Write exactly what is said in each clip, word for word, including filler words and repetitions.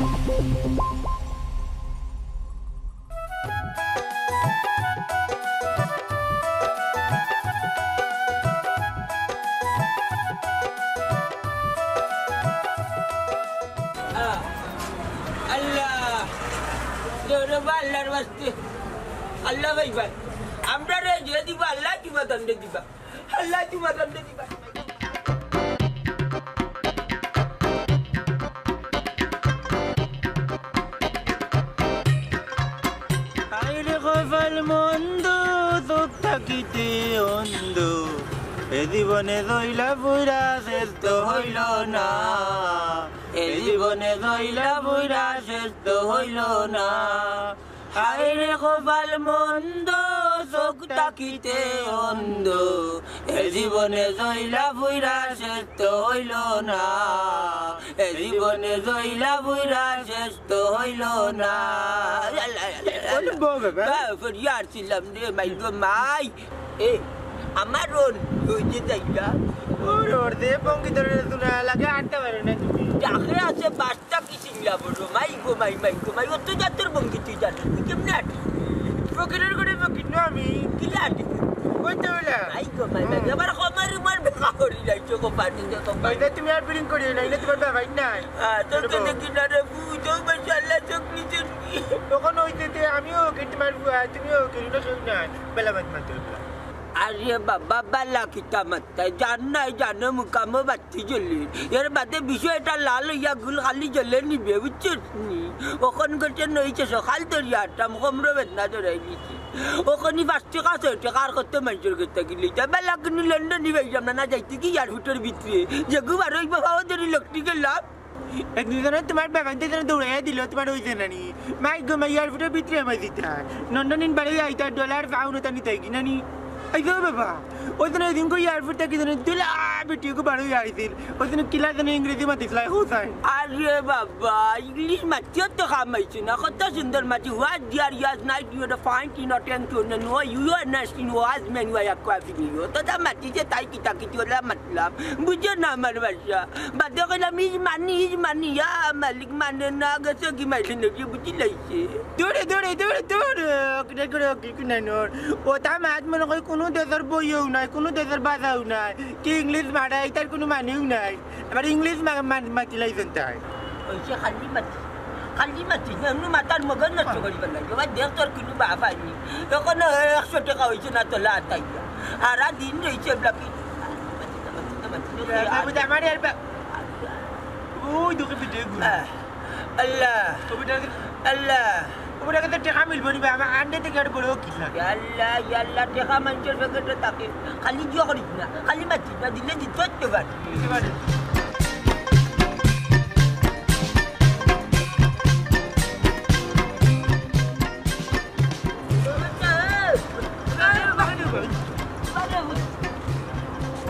আল্লাহ, দেও রে বা আল্লাহর ওয়াস্তে। আল্লাহ ভাই ভাই, আমরারে যে দিবা, আল্লাহ দিবা, দণ্ডে দিবা। আল্লাহ দিবা, দণ্ডে দিবা। হায়রে কপাল মন্দ, চোখ থাকিতে অন্ধ, এ জীবনে জইলা পুইরা শেষ তো হইল না, এ জীবনে জইলা পুইরা শেষ তো হইল না। হায়রে কপাল মন্দ, চোখ থাকিতে অন্ধ, এ জীবনে জইলা পুইরা শেষ তো হইল না, এ জীবনে জইলা পুইরা শেষ তো হইল না। আল্লাহ, আল্লাহ, আল্লাহ। ওরে বাবা। বা, ফরিয়ার ছিলাম রে, মাই গো মাই। এ, আমার রন, ওই যে যাইলা। ওর, ওর দে, ভঙ্গি ধরে শোনা লাগে, আনতে পারো না তুমি। ডাকে আছে বাস্তা কি চিল্লা বড়, মাই গো মাই, মাই গো মাই, অত জাতের ভঙ্গি তুই জানিস, তুই কেমনে আটিস? ফকিরের ঘরে ফকির না আমি। কিলা আটিস? ওই তো ওলা। মাই গো মাই, মাই গো, হুম। আবার খবর উমর বেকা করি যাইছো গো, পানি দে তো। ওই যে তুমি আর বিড়িং করিও না, এনে তোমার বাবাই নাই। হ্যাঁ, তোর ওরে কেন বাবা। কি না রে, বুঝো, মাশাআল্লাহ, চোখ নিচে নিয়ে। তখন ওই যে, যে আমিও ওকে, তোমার বুয়া, তুমিও ওকে, এটা কেউ নাই। বেলা বাদ মাত্র বেলা। আরে বাবা, বালা কিতা মাত্তায়, জান নাই, জানো মুকামো বাত্তি জ্বলে। এর বাদে বিষয়টা লাল হইয়া গুল খালি জ্বলে নিবে, বুঝছস নি? অখন গেছে নইছে, সকাল ধরিয়া আটাম, কোমরো বেদনা ধরাই দিছে। অখনই পাঁচ টেকা, ছয় টেকা আর কত মাইনষর গেছে গিলে। যা বেলা কিনু লন্ডনি পাইলাম না, না যাইতে কি এয়ারপোর্টর ভিতরে। যেগু বারো হইবা, পাও ধরি লকটি গেলাম। এ দুইজনে তোমার বাবা দুইজনে দৌড়াইয়া দিল, তোমার ওই জেনানি। মাই গো মাই, এয়ারপোর্টর ভিতরে আমার দিতা। লন্ডন ইন বাড়ি আইতা, ডলার পাউন্ড ওটা নিতে কি নানি? এই গো বাবা, ওই জন্য ওই দিন কই এয়ারপোর্ট থাকি জন্য দুলা বেটি গো বারো আইছিল। ওই জন্য কিলা জন্য ইংরেজি মাতিছিল, হোসাইন। আরে বাবা, ইংলিশ মাতিও তো কামাইছে না। কত সুন্দর মাতি, "What dear, yes, night, you are fine, you not thank you, no, no, you are nasty, no, as men, you are a coffee, you." তো যা মাতিছে তাই কিতা কিতি ওলা মাতলাম। বুঝে না আমার ভাষা। বাদে কইলাম, "Is money, is money, ইয়া মালিক মানে না, গেছে কি মাইলে নাকি বুঝি লাইছে।" দৌড়ে, দৌড়ে, দৌড়ে, দৌড়ে, কিনা করে, কি কিনা নোর। ও তা মাত মনে করি কোনো দেশের বইও নাই, কোনো দেশের ভাষাও নাই। কি ইংলিশ মারা, এটার কোনো মানেও নাই। আবার ইংলিশ মা-, মা-, মাতি লাইছেন তাই। ওই সে খালি মাতি, খালি মাতি, এমনি মাথার মগজ নষ্ট করিবার লাগে। ওই দেখ তোর কোনো বাপ আইনি। এখন একশো টাকা হইছে না তোলা আতাইয়া। সারা দিন রইছে ব্লাকি। আমার আর বা-, ওই দুঃখে পিঠে গুণ। আহ, আল্লাহ। কবিতা আল্লাহ। কবিতা কাছে টেকা মিলবো নি বা? আমার আন্ডে থেকে আর বড় কিস না। ইয়া আল্লাহ, ইয়া আল্লাহ, টেকা মানুষের পকেটে থাকে। খালি জিও করিস না, খালি মাতিস না, দিলে দিতে হচ্ছে পারে। দিতে পারে।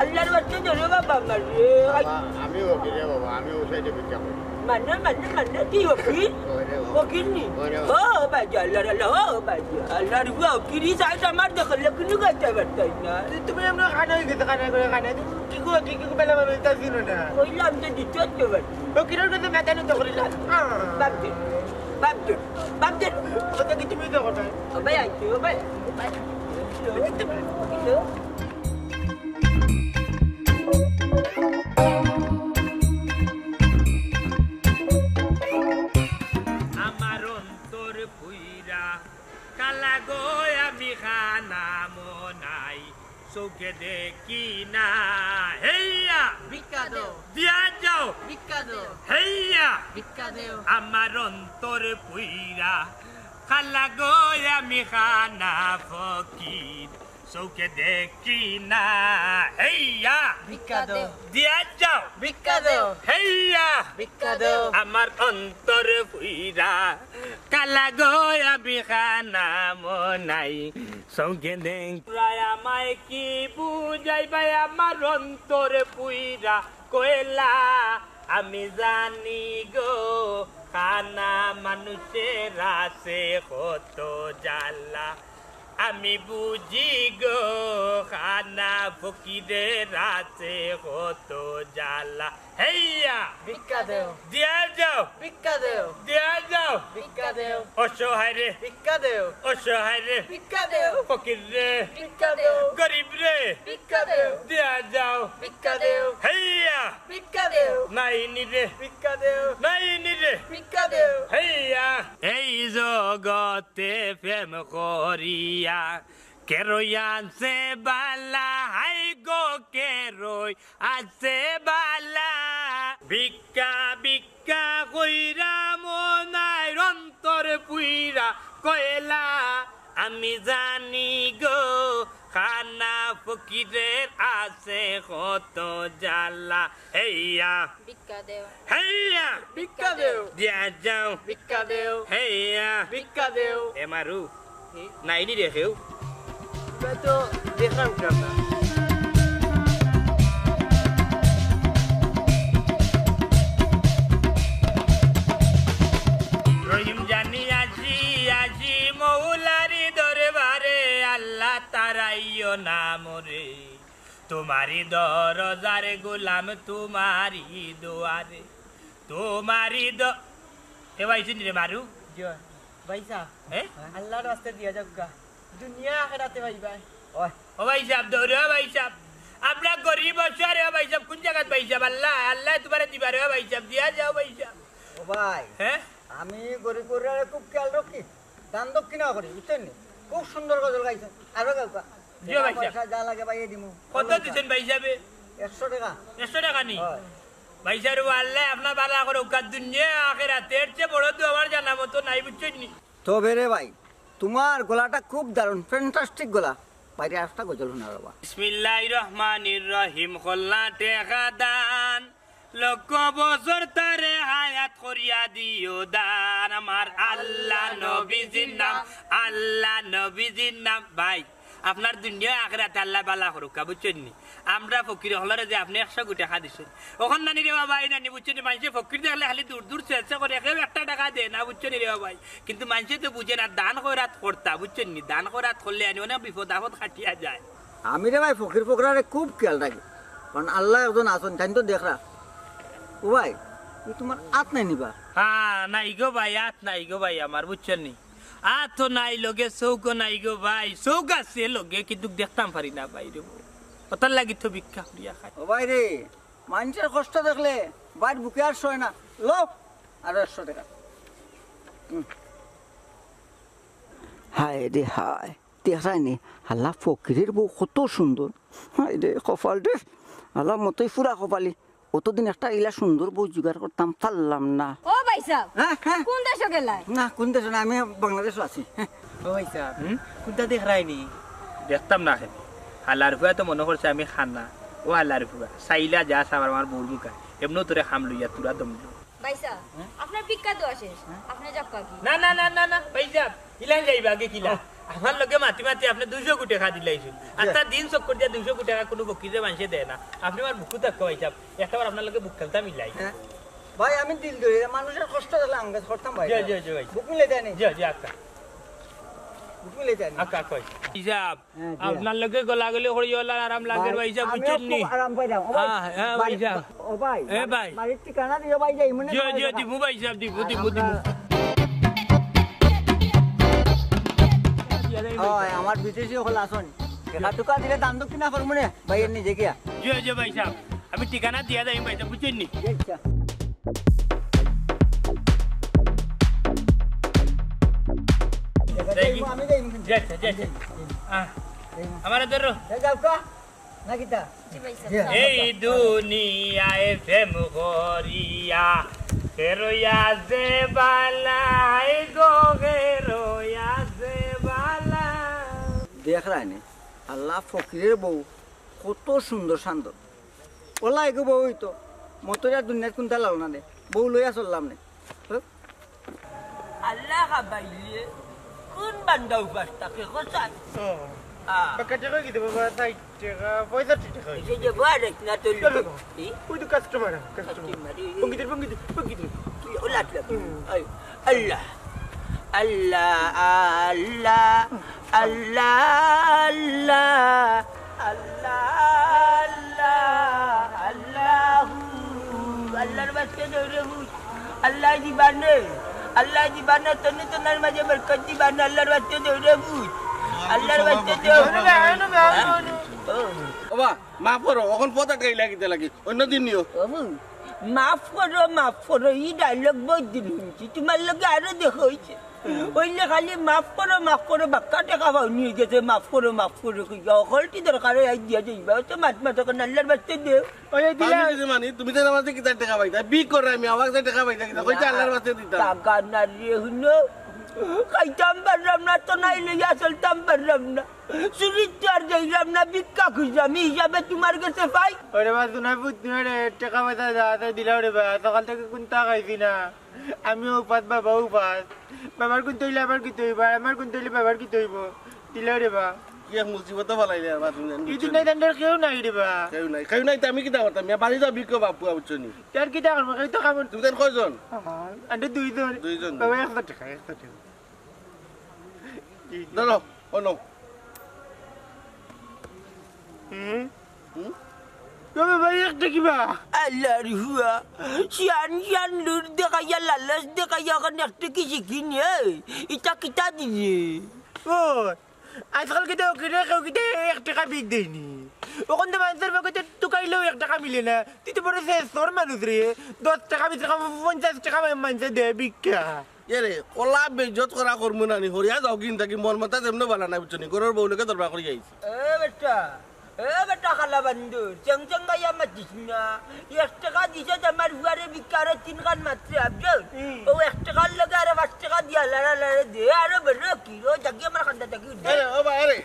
আল্লাহর বাচ্চা ধরে বাবা আমার রে। বাবা, আমিও হকি রে বাবা, আমিও উঠাইতে ভিক্ষা করি। মানে, মানে, মানে, কি হকি? ওরে বাবা। হকি নি? ওরে বাবা। ও বাজা, আল্লাহর আল্লাহ, ও বাজা। আল্লাহর বুয়া হকি রে, সাইড আমার দেখলে কিন্তু গাইতে পারতাই না। তুমি আমরা খানা হয়ে গেছে, খানা করে খানা। তুমি কি গো, কি, কি বেলা বেলা তা ছিল না? কইলাম তো দিতে হচ্ছে পারে। হকির কাছে মাথা নত করিলাম। বাদ দে, বাদ দে, বাদ দে। কথা কি তুমি তো কথা? ও ভাই, আইছি, ও ভাই। আমার অন্তর পুইরা কালা গো আমি খানা মনাই, চোখে দেখি না। হেইয়া! ভিক্ষা দেও। দিয়া যাও। ভিক্ষা দেও। হেইয়া! ভিক্ষা দেও। আমার অন্তর পুইরা কালা গো আমি খানা ফকির, চোখে দেখি না। হেইয়া! ভিক্ষা দেও। দিয়া যাও। ভিক্ষা দেও। হেইয়া! ভিক্ষা দেও। আমার অন্তর পুইরা কালা গো আমি খানা মনাই, চোখে দেখ। তোমরা আমায় কি বুঝাইবায় আমার অন্তর পুইরা কয়লা? আমি জানি গো, খানা মানুষের আছে কত জ্বালা। আমি বুঝি গো, কানা ফকিরের আছে কত জ্বালা। হেইয়া! ভিক্ষা দেও। দিয়া যাও। ভিক্ষা দেও। দিয়া যাও। ভিক্ষা দেও। অসহায় রে। ভিক্ষা দেও। অসহায় রে। ভিক্ষা দেও। ফকির রে। ভিক্ষা দেও। গরিব রে। ভিক্ষা দেও। দিয়া যাও। ভিক্ষা দেও। হেইয়া! ভিক্ষা দেও। নাইনি রে। ভিক্ষা দেও। নাইনি রে। ভিক্ষা দেও। হেইয়া! এই জগতে প্রেম করিয়া কেরই আছে বালা, হাই গো কেরই আছে বালা। ভিক্ষা ভিক্ষা কইরা মনাইর অন্তর পুইরা কয়লা। আমি জানি গো, কানা ফকিরের আছে কত জ্বালা। হেইয়া! ভিক্ষা দেও। হেইয়া! ভিক্ষা দেও। দিয়া যাও। ভিক্ষা দেও। হেইয়া! ভিক্ষা দেও। এ মারু, নাইনি রে কেউ। ইবা তো দেখলাম না। রহিম জানি আজি, আজি মৌলারি দরবারে, আল্লাহ তারাইও না মরে। তোমারই দরজার গোলাম, তোমারই দুয়ারে, তোমারই দ-, এ ভাই, চিনি রে মারু? জি ভাই। ভাই সাহেব, হ্যাঁ? আল্লাহর ওয়াস্তে দিয়া যাউক্কা। দুনিয়া আখেরাতে ভাই ভাই। ওই। ও ভাই সাহেব, দৌড়ে ও ভাই সাহেব। আমরা গরিব অসহায় রে ও ভাই সাহেব, কোন জাগাত ভাই সাহেব? আল্লাহ, আল্লাহ তোমারে দিবা রে ও ভাই সাহেব, দিয়া যাও ভাই সাহেব। ও ভাই, হ্যাঁ? আমি গরিব গরিবরে খুব খেয়াল রাখি, দান দক্ষিণা করি, বুঝছইন নি? খুব সুন্দর গজল গাইছইন, আরো গাউক্কা। জি ভাই সাহেব। পয়সা যা লাগে ভাই দিমু। কত দিছইন ভাই সাহেবে? একশো টেকা। একশো টেকা নি? হয়। ভাই সাহেব, ও আল্লাহ আপনার বালা করউক্কা, দুনিয়া আখেরাতে, এর চেয়ে বড় দোয়া আমার জানা মতো নাই, বুঝছইন নি? তবে রে ভাই, তোমার গলাটা খুব দারুণ, fantastic গলা। বাইরে একটা গজল হুনাও রে বা। বিসমিল্লাহির রহমানির রহিম, কল্লা টেকা দান, লক্ষ বছর তারে হায়াত করিয়া দিও দান, আমার আল্লাহ নবীজির নাম, আল্লাহ নবীজির নাম। ভাই, আপনার দুনিয়া আখেরাতে আল্লাহ বালা করউক্কা, বুঝছইন নি? আমরা ফকির অকলরে যে আপনে একশো গুটি টেকা দিছইন, অখন নানি রে বাবা, এই নানি, বুঝছইন নি? মানষে ফকির দেখলে খালি দূর দূর চেষ্টা করে, কেউ একটা টেকা দেয় না, বুঝছইন নি রে বাবা? কিন্তু মানষে তো বুঝে না, দান খয়রাত করতা, বুঝছইন নি? দান খয়রাত করলে আনি অনেক বিপদ আপদ কাটিয়া যায়। আমি রে ভাই ফকির ফকরারে খুব খেয়াল রাখি, কারণ আল্লাহ একজন আছইন, তাইন তো দেখরা। ও ভাই, ই তোমার আত নাই নি বা? হ্যাঁ, নাই গো ভাই, আত নাই গো ভাই আমার, বুঝছইন নি? আত তো নাই লগে, চউখও নাই গো ভাই, চউখ আছে লগে, কিন্তু দেখতাম পারি না ভাই রে। অতার লাগি তো ভিক্ষা করিয়া খাই। ও ভাই রে, মানষর কষ্ট দেখলে ভাইর বুকে আর সয় না। লও, আরো একশো টেকা। হুম। হায় রে হায়, দেখরায় নি, হালা ফকিরের বউ কত সুন্দর। হায় রে কপাল রে, হালা মতই ফুরা কপালি। অতদিন একটা ইলা সুন্দর বউ জোগাড় করতাম, পারলাম না। ও ভাই সাহেব, হ্যাঁ, হ্যাঁ। কোন দেশো গেলায়? না, কোন দেশো না, আমি বাংলাদেশো আছি। হ্যাঁ। ও ভাই সাহেব, হুম? কোনটা দেখরায় নি? দেখতাম না কেনে? হালার ফুয়া তো মনো করছে আমি কানা। ও হালার ফুয়া, চাইলা যা চাবার আমার বউর মুখা, এমনেও তোরে কাম লইয়া তুরা দম লইয়া। ভাই সাহেব, হ্যাঁ? আপনার ভিক্ষা দেওয়া শেষ, হ্যাঁ? আপনি যাউক্কা কি? না, না, না, না, না, ভাই সাহেব, ইলান যাইবা আগে কিলা? ও। আমার লগে মাতি মাতি আপনে দুইশো গুটি টেকা দিলাইছইন। আচ্ছা, দিন চক্কর দিয়া দুইশো গুটি টেকা কুনু ফকিরে মানষে দেয় না। আপনে আমার বুকু থাকো ভাই সাহেব, একটা বার আপনার লগে বুক খেলতা মিলাই। হ্যাঁ? ভাই, আমি দিল ধরি, মানষর কষ্ট দেখলে আঙ্গাজ করতাম ভাই। জি, জি, জি, ভাই। বুক মিলে দেয়নি? জি, জি, আচ্ছা। বুক মিলে দেয়নি? আচ্ছা, আচ্ছা, ভাই। হিসাব, হ্যাঁ, জি। আপনার লগে গলাগলি করি ওলা আরাম লাগের ভাই, ভাই সাহেব, আমিও বুঝছইন নি? খুব আরাম পাইলাম। ও ভাই, হ্যাঁ, হ্যাঁ, ভাই বাড়ি, সাহেব। ও ভাই, এ ভাই। বাড়ির ঠিকানা দিও ভাই, যাই মনে জি, হয় জি, যাবে। দিমু ভাই সাহেব, দিমু, দিমু, আমরা দিমু। ওই, আমার বিদেশি অকল আছইন। টেকা টুকা দিলে দান দক্ষিণা করমু নে, ভাই, এর নিজে গিয়া। জি, জি, ভাই সাহেব। আমি ঠিকানা দিয়া যাইমু ভাই সাহেব, বুঝছইন নি? জি, আচ্ছা। যাই কি? আমি যাই কিন্তু। জি, আচ্ছা, জি, আচ্ছা। আহ, আমারে ধরো। এই যাউক্কা। না কিতা? জি ভাই সাহেব। জি, এই দুনিয়ায় প্রেম করিয়া, কে রইয়া যে বালা, হায় গো, কে রইয়া যে বালা। দেখরায় নি, হালা ফকিরের বউ কত সুন্দর শান্ত। ওলা এগো বউ অইতো, মতইরা দুনিয়াত কুনটা লাল না রে, বউ লইয়া চললাম নে। হ্যাঁ? আল্লাহ খাবাইলে কোন বান্দা উপাস থাকে, কোথায়? ও। আ। বাক্কা টেকা কি দেবো? বা ষাইট টেকা, পঁয়ষট্টি টেকা। এই যে বড় না তো চলো। ই? ওই তো কাস্টমার, কাস্টমার। কাস্টমার, এই, এই। ভঙ্গি দে, ভঙ্গি দে, ভঙ্গি দে। কি ওলাট লাগে? হুম। এই, আল্লাহ। আল্লাহ, আল্লাহ, আল্লাহ, আল্লাহ, আল্লাহ, আল্লাহু। আল্লাহর বাস্তে দেও রে বুঝ। আল্লাহ দিবা নে, আল্লাহ দিবা নে, তনে তনার মাঝে বরকত দিবা নে, আল্লাহর বাস্তে দেও রে বুঝ। আল্লাহর বাস্তে দেও। ও। ওবা, মাফ করো, অখন পথ আটকাইলা কিতা লাগি? অন্য দিন নিও। বাবু, মাফ করো, মাফ করো, ই ডায়লগ বহুত দিন হুনছি, তুমার লগে আরো দেখা অইছে। অইলে খালি মাফ করো, মাফ করো, বাক্কা টেকা পাওনি অইগেছে, মাফ করো, মাফ করো, কইয়া অকলটি দরকার অয়, আই দিয়া যাইবা, অত মাত মাত অখন আল্লাহর বাস্তে দেও। ওই, ওই দিলা। আমি কিছু মানি, তুমি তো আমার কাছে কিতা টেকা পাইতা? বিক করে আমি আমার কাছে টেকা পাইতা কিতা? কইতে আল্লাহর বাস্তে দিতা। টাকা না রে, হুনো, খাইতাম পারলাম না, তো নাই লইয়া চলতাম পারলাম না, চুরির তো আর যাইলাম না, ভিক্ষা খুঁজলাম, ই হিসাবে তুমার গেছে পাই। ওরে বা, তুনার পুত, তুনার টেকা পয়সা যা আছে দিলাও রে বা, সকাল থাকি কুন্তা খাইছি না। আমিও উপাস, বাবাও উপাস। বাবার কুন্তা অইলে আমার কিতা অইবো, আর আমার কুন্তা অইলে বাবার কিতা অইবো? দিলাও রে বা। কি এক মুসিবতো ফালাইলে আর বা তুমি জানি, ই দুনিয়াত আমরার কেউ নাই রে বা। কেউ নাই, কেউ নাই, তে আমি কিতা করতাম? ইয়া বাড়ি যাও, বিকো বাপু, বুঝছো নি? তার কিতা করবো? কেউ তো খাবো না। তুমি তান কয়জন? আহা, আমরা দুইজন। দুইজন। বাবা, একশো টেকা, একশো টেকা। ধরো, অনো। হুম? হুম? তবে ভাই, একটা কিবা? আল্লাহর হুয়া, শিয়ান শিয়ান লুর দেখাইয়া, লালচ দেখাইয়া, অখন একটা কি শিখি নে? ইটা কিতা দিলে? ও, আজকাল কিতা অকিরে কেউ কিতা এক টেকা ভিক দেয়নি। অখন তো মানষর পকেটে তুকাইলেও এক টেকা মিলে না। তুই তো বড় শেষ তোর মানুষ রে। দশ টেকা, বিশ টেকা, পঞ্চাশ টেকা মানষে দেয় ভিক্ষা। এরে, কলা বেইজ্জত করা করমু না নি, হরিয়া যাও কিন থাকি, মন মাথা যেমনে বালা নাই, বুঝছো নি? ঘরর বউ লগে দরবার করি আইছি। এ বেটা, এ বেটা কালা বান্দর, চেং চেং গাইয়া মাতিস না। এক টেকা দিছে যে আমার ফুয়ারে ভিক্ষা আরো তিনখান মাত্রে, বুঝছো? হুম। ও এক টেকার লগে আরো পাঁচ টেকা দিয়া লাড়া লাড়া দে, আরো বেরো কি রো, জাগি আমার কান্দা থাকি উঠে। এরে, ও বা, এরে।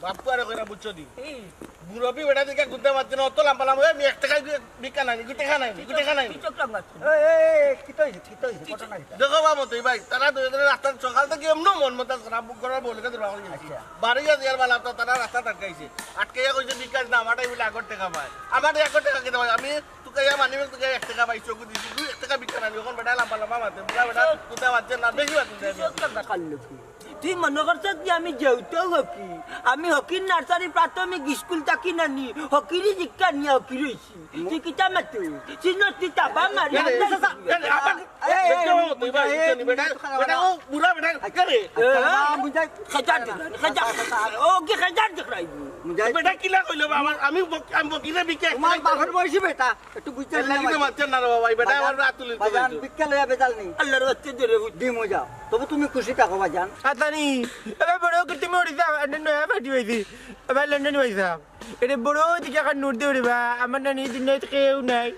বাপ্পু আরে কইরা বুঝছো দি? হুম। মুরব্বি বেটা দেখে গুনতে পারছে না, অত লাম্বা লাম্বা, "এ, আমি এক টেকা গি-, ভিক্ষা নাই, গু টেকা নাই, গু টেকা নাই।" কি চোখ লাম্বা? এই, এই, এই, কিতা অইছে, কিতা অইছে, ঘটনা কিতা? দেখো বাবা, তুই ভাই, তারা দুইজনে রাস্তাত সকাল থাকি এমনও মন মতো খারাপ, বুক করার বলে তো বাবা। আচ্ছা। বাড়ি গিয়া দিয়ার বেলা তো তারা রাস্তাত আটকাইছে। আটকাইয়া কইছে, "ভিক্ষা না, আমারটাই বলে আগর টেকা পায়।" আমার আগর টেকা কিতা পায়? আমি তুকাইয়া মানিব্যাগ তুকাইয়া এক টেকা পাইছো, গু দিছি, গু এক টেকা ভিক্ষা নাই, অখন বেটা লাম্বা লাম্বা মাতে, বুড়া বেটা, কুন্তা মাতছে না, বেশি মাতছে না। কি চোখ লাম্বা কার লোকে? তুই মনো করছস কি আমি যেহেতু হকি? আমি হকির নার্সারি প্রাথমিক স্কুল থাকি নানি, হকিরই শিক্ষা নিয়া হকি রইছি। তুই কিতা মাতু? চিনস তুই তাবা মারি। এ, এ, এ, আবার, এই, এই, এই, এই, তুই ভাই, এই, তুই বেটা, এই, বেটা, ও বুড়া বেটা, আরে। আচ্ছা, আচ্ছা, আচ্ছা, খেজার দেখ, খেজার। ও কি খেজার দেখ রাইবু? মুজাহিদ। বেটা কিলা কইলো বাবা? আমি বক-, আমি বকিলে বিকে তোমার বাপের বয়সী বেটা। একটু বুঝতে এর লাগি তো মারছেন না রে বাবা, এই বেটা বাজান, আমার রাত তুলে দিতে বাজান, হইতো। ভিক্ষা লইয়া বেজাল নেই। আল্লাহর বাস্তে দে রে, বুঝ। দিমু যাও। তবু তুমি খুশি থাকো বাজান। আতানি, এবার বড় করতে মরি যাও, আন্ডে নয়া পার্টি হইছি। এবার লন্ডন হইছাম। এরে বড় দিকে এখন নোট দেও রে বা, আমার নানি দুনিয়াত কেউ নাই।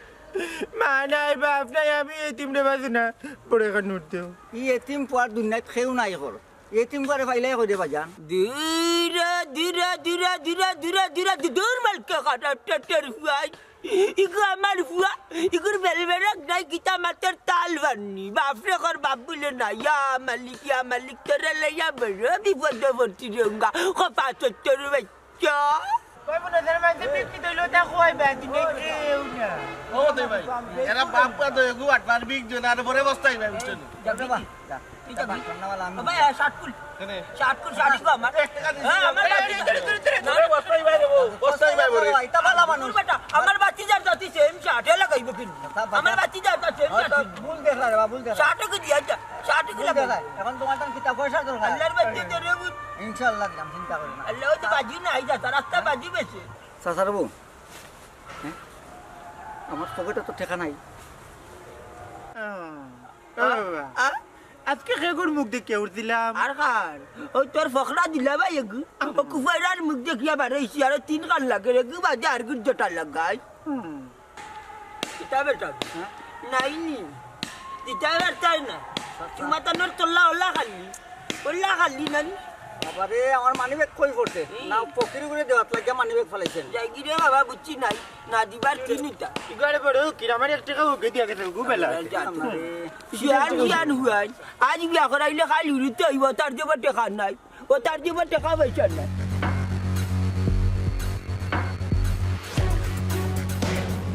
মা নাই, বাপ নাই, আমি এতিম রে বাজু না। বড় এখন নোট দেও। ই এতিম পুয়ার দুনিয়াত কেউ নাই কর। এতিম পুয়ারে পাইলাই কই দে বাজান। দূরা, দূরা, দূরা, দূরা, দূরা, দূরা, দূর মালকে কাটা টেটের হুয়াই। ইগু আমার ফুয়া, ইগুর বেলবেরক নাই, কিতা মাতের তাল বান্নি। বাপরে কর বাপ বুলে না, ইয়া মালিক, ইয়া মালিক, তোরে লইয়া বড় বিপদে পড়ছি রে উঙ্গা, কপা চত্বর বাচ্চা। কই মনে ধরে মাঝে বিক্রি তৈল, তা কই বাদ দিনে কেউ না। ও দে ভাই, এরা বাপ পুয়া তো এগু আটবার বিক জন, আর পরে বস্তাই ভাই, বুঝছো নি? যাবে বা? যা। তুই যাবি? ও ভাই, শার্ট খুল। কেনে? শার্ট খুল, শার্ট খুল আমার। এক টেকা দিছি। হ্যাঁ, আমার এই, বাতি এই, যা। এই, এই, এই, না, এই, বস্তাই ভাই রে, বস্তাই ভাই রে। এটা ভালা মানুষ। বেটা, আমার বাতি যার জাতি সেম শার্ট, এ লাগাইবো কিন্তু। তা বাবা। আমার বাতি যার জাতি সেম শার্ট। ভুল দেখলা রে বাবা, ভুল দেখলা। শার্ট কি দিয়া যা? শার্ট কি ভুল লাগাই? দেখলা। এখন তোমার তান কিতা পয়সা দরকার? আল্লাহর বাতি তো রে বুঝ। ইনশাআল্লাহ দিলাম, চিন্তা করো না। আল্লাহ তো বাজি না, এই যা, তার রাস্তা বাজি বেশি। চাচা রে বউ, হ্যাঁ? আমার পকেটে তো টেকা নাই। আহ, ও বাবা। আ? আজকে কেগুর মুখ দেখিয়া উঠছিলাম। আর কার? ওই তোর ফকরা দিলা ভাই এগু। ও কুফাইরার মুখ দেখিয়া বারইছি, আরো তিন কান লাগে, এগু বাদে আর গুর জটা লাগাই। হুম। কিতা বেটা? হ্যাঁ? নাইনি। দিতা বেটাই না। আচ্ছা। তুমা তানোর তোল্লা ওলা খালি। ওলা খালি নানি। বাবা রে, আমার মানিব্যাগ কই পড়ছে? এই। না, ফকির করে দেওয়াত লাগিয়া মানিব্যাগ ফালাইছেন। যাই গি রে বাবা, বুঝছি নাই। না দিবার কি নিতা? ইগারে বড় কি, আমার এক টেকা ওকে দিয়া গেছে, গু বেলা। আরে জান। আমারে। Xi'an, Xi'an Juan. আজ বিয়া করাইলে খালি উড়িতে হইব, তার দেবো টেকা নাই। ও তার দেবো টেকা পয়সা নাই।